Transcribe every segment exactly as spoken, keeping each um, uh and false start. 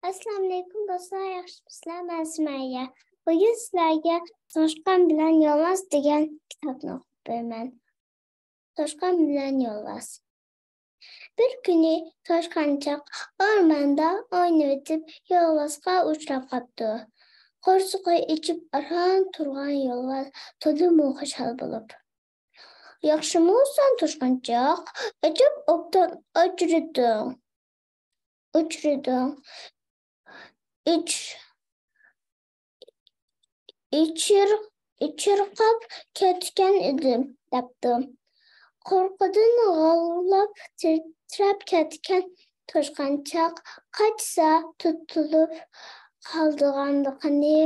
ئەسسالامۇئەلەيكۇم دوستلار، ياخشىمۇسىلەر؟ مەن سۈمەييە. بۈگۈن سىلەرگە توشقان بىلەن يولۋاس دېگەن كىتابنى ئوقۇپ بېرىمەن. توشقان بىلەن يولۋاس. بىر كۈنى توشقانچاق ئورماندا ئوينىۋېتىپ يولۋاسقا ئۇچراپ قاپتۇ. قورسىقى ئېچىپ ئاران تۇرغان يولۋاس تولىمۇ خۇشال بولۇپ، ياخشىمۇسەن توشقانچاق؟ ئەجەب ئوبدان ئاجرىدىڭ. ئۇچرىدىڭ. ئىچ-، ئىچىر-، ئىچىرقاپ كەتكەن ئىدىم، دەپتۇ. قورقۇدىن غاللاپ تىترەپ كەتكەن توشقانچاق قاچسا تۇتۇلۇپ قالىدىغانلىقىنى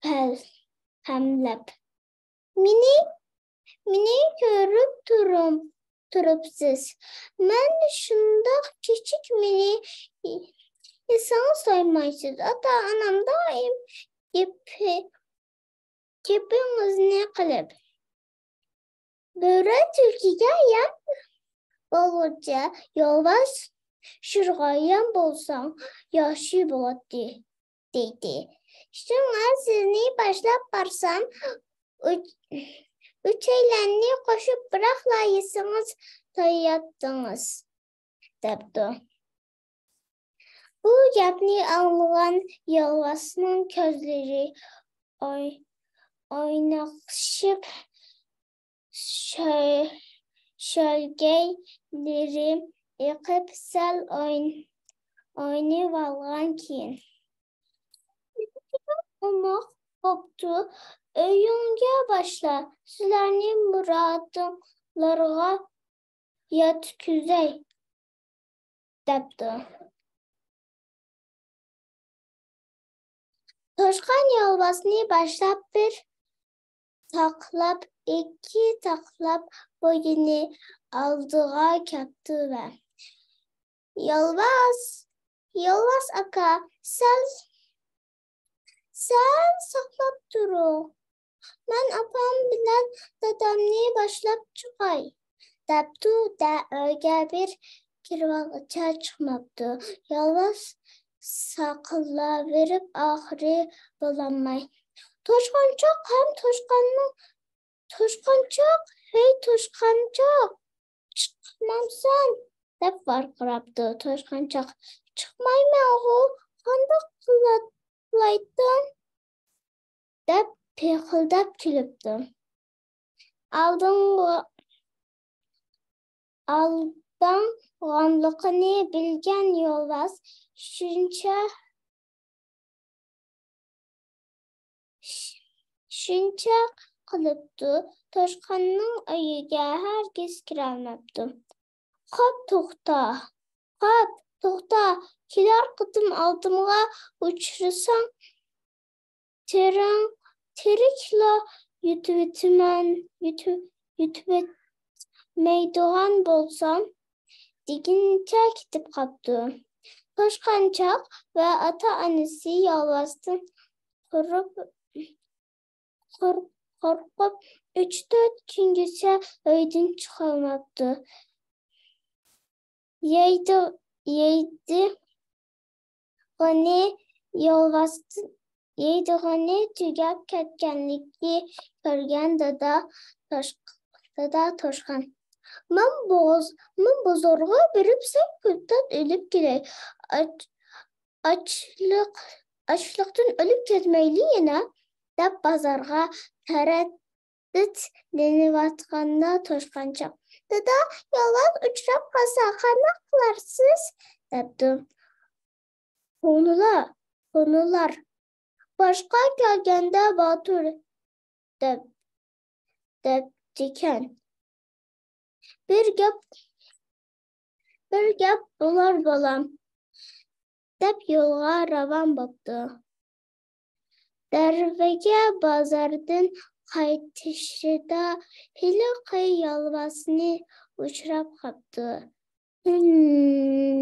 پەل-، پەملەپ. مېنى، مېنى كۆرۈپ تۇرۇڭ، تۇرۇپسىز. مەن شۇنداق كىچىك، مېنى يېسىڭىز تويمايسىز. ئاتا-ئانام دائىم گېپى-، گېپىڭىزنى قىلىپ، بۆرە تۈلكىگە يەم بولغۇچە، يولۋاس شىرغا يەم بولساڭ ياخشى بولاتتى، دېدى. شۇڭا سىزنى باشلاپ بارسام، ئۈچ-، ئۈچەيلەننى قوشۇپ بىراقلا يېسىڭىز توياتتىڭىز، دەپتۇ. بۇ گەپنى ئاڭلىغان يولۋاسنىڭ كۆزلىرى ئوي-، ئويناقشىپ، شۆ-، شۆلگەيلىرى ئېقىپ، سەل ئوين-، ئوينىۋالغان كېيىن، ئوماق بوپتۇ، ئۆيۈڭگە باشلا، سىلەرنى مۇرادىڭلارغا يەتكۈزەي، دەپتۇ. توشقان يولۋاسنى باشلاپ بىر تاقلاپ، ئىككى تاقلاپ بويىنى ئالدىغا كەپتۇ ۋە، يولۋاس، يولۋاس ئاكا، سەل سەل ساقلاپ تۇرۇڭ. مەن ئاپام بىلەن دادامنى باشلاپ چىقاي، دەپتۇ-دە، ئۆيگە بىر كىرىۋالغۇچە چىقماپتۇ. يولۋاس ساقلاۋېرىپ ئاخىرى بولالماي، توشقانچاق ھەم توشقاننىڭ، توشقانچاق، ھەي توشقانچاق! چىقمامسەن؟ دەپ ۋارقىراپتۇ توشقانچاق. چىقمايمەنغۇ، قانداق قىلالايتتىڭ؟ دەپ پىخىلداپ كۈلۈپتۇ. ئالدىڭ-، ئالدانغانلىقىنى بىلگەن يولۋاس شۇنچە شۇنچە قىلىپتۇ، توشقاننىڭ ئۆيىگە ھەرگىز كىرەلمەپتۇ. قاپ توختا، قاپ توختا، كېلەر قېتىم ئالدىمغا ئۇچرىساڭ، تىرىڭ، تىرىكلا يۇتۇۋېتىمەن، يۇتۇ-، يۇتۇۋېتمەيدىغان بولسام، دېگىنىچە كېتىپ قاپتۇ. توشقانچاق ۋە ئاتا-ئانىسى يولۋاستىن قورق-، قور-، قورقۇپ، ئۈچ تۆت كۈنگىچە ئۆيدىن چىقالماپتۇ. يەيدۇ-، يەيدىغىنى يولۋاستىن، يەيدىغىنى تۈگەپ كەتكەنلىكى كۆرگەن دادا توش-، دادا توشقان، مەن بوغۇز-، مەن بازارغا بېرىپ سەل كۆكتات ئېلىپ كېلەي. ئاچ-، ئاچلىق، ئاچلىقتىن ئۆلۈپ كەتمەيلى يەنە، دەپ بازارغا تەرەت-، دىت لېنىۋاتقاندا توشقانچاق، دادا، يولۋاس ئۇچراپ قالسا قانداق قىلارسىز؟ دەپتۇ. كونىلار، كونىلار، باشقا كەلگەندە باتۇر، دەپ، دەپتىكەن. بىر گەپ، بىر گەپ بولار بالام، دەپ يولغا راۋان بوپتۇ. دەرۋەقە بازاردىن قايتىشىدا ھېلىقى يولۋاسنى ئۇچراپ قاپتۇ. ھىم،